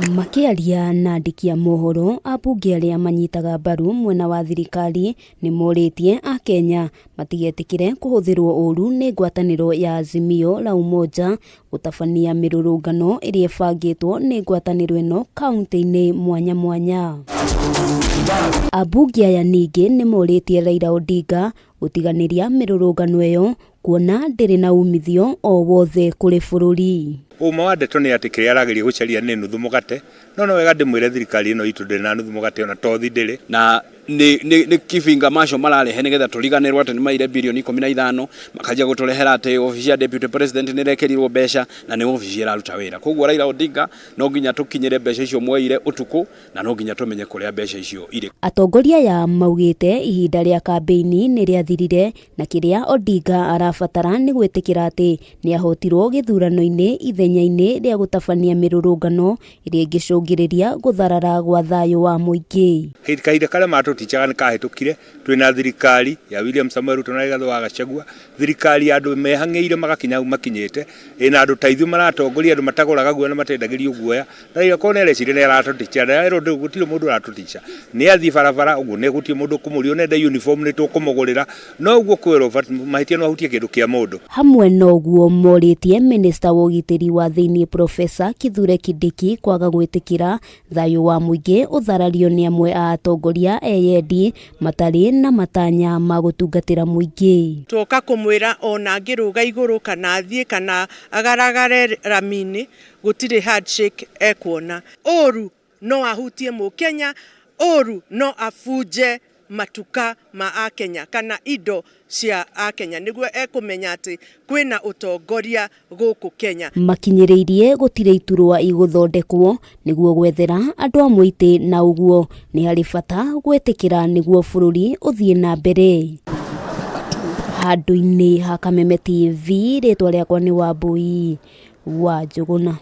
Makĩaria na andĩki a mohoro, ambunge arĩa manyitaga mbaru mwena wa thirikari nĩ morĩtie Akenya matigetĩkĩre kũhũthĩrwo ũru nĩ ngwatanĩro ya Azimio la Umoja gũtabania mĩrũrũngano ĩrĩa ĩbangĩtwo nĩ ngwatanĩro ĩno kaunti-inĩ mwanya mwanya. Ambunge aya ningĩ nĩ morĩtie Raila Odinga gũtiganĩria mĩrũrũngano ĩyo kuona ndĩrĩ na umithio o wothe kũrĩ bũrũri. Ũma wa ndeto nĩ atĩ kĩrĩa arageria gũcaria nĩ nuthu mũgate, no no wega ndĩmwĩre thirikari ĩno itũ ndĩrĩ na nuthu mũgate ona tothi ndĩrĩ. Na nĩ nĩ nĩ kibinga macio mararehe nĩgetha tũriganĩrwo atĩ nĩ maire bilioni 15, makanjia gũtũrehera atĩ obici ya deputy president nĩ ĩrekĩrirwo mbeca na nĩ obici ĩraruta wĩra. Koguo Raila Odinga no nginya tũkinyĩre mbeca icio mwoire ũtukũ na no nginya tũmenye kũrĩa mbeca icio irĩ. Atongoria aya maugĩte ihinda rĩa kambĩini nĩ rĩathirire na kĩrĩa Odinga arabatara nĩ gwĩtĩkĩra atĩ nĩ ahotirwo gĩthurano-inĩ ithenya-inĩ rĩa gũtabania mĩrũrũngano ĩrĩa ĩngĩcũngĩrĩria gũtharara gwa thayũ wa mũingĩ. Kahinda karĩa matũticaga nĩ kahĩtũkire, twĩna thirikari ya William Samoei Ruto na Rigathĩ wa Gachagua, thirikari ya andũ mehang'ĩire magakinya hau makinyĩte, ĩna andũ ta ithuĩ maratongoria andũ matagũraga guoya na matendagĩrio guoya, na Raila korwo nĩ areciria nĩ aratũtica, ndĩrerwo gũtirĩ mũndũ ũratũtica, nĩ athiĩ barabara ũguo nĩ gũtirĩ mũndũ ũkũmũria, ona enda uniform nĩ tũkũmũgũrĩra, no ũguo kwĩrwo mahĩtia no ahutie kĩndũ kĩa mũndũ. Hamwe na ũguo morĩtie minista wa ũgitĩri wa thĩinĩ Professor Kithure Kindiki kwaga gwĩtĩkĩra thayũ wa mũingĩ ũtharario nĩ amwe a atongoria eyendi matarĩ na matanya ma gũtungatĩra mũingĩ. Tuoka kũmwĩra ona angĩrũga igũrũ kana athiĩ kana agaragare rami-inĩ gũtirĩ handshake ekuona. Ũru no ahutie mũkenya, ũru no abunje matuka ma akenya kana indo cia akenya nĩguo ekũmenya atĩ kwĩna ũtongoria gũkũ Kenya. Makinyĩrĩirie gũtirĩ iturwa igũthondekwo nĩguo gwethera andũ a mũitĩ na ũguo nĩ harĩ bata gwĩtĩkĩra nĩguo bũrũri ũthiĩ na mbere. Handũ-inĩ ha Kameme TV, rĩtwa rĩakwa nĩ Wambui wa Njũgũna.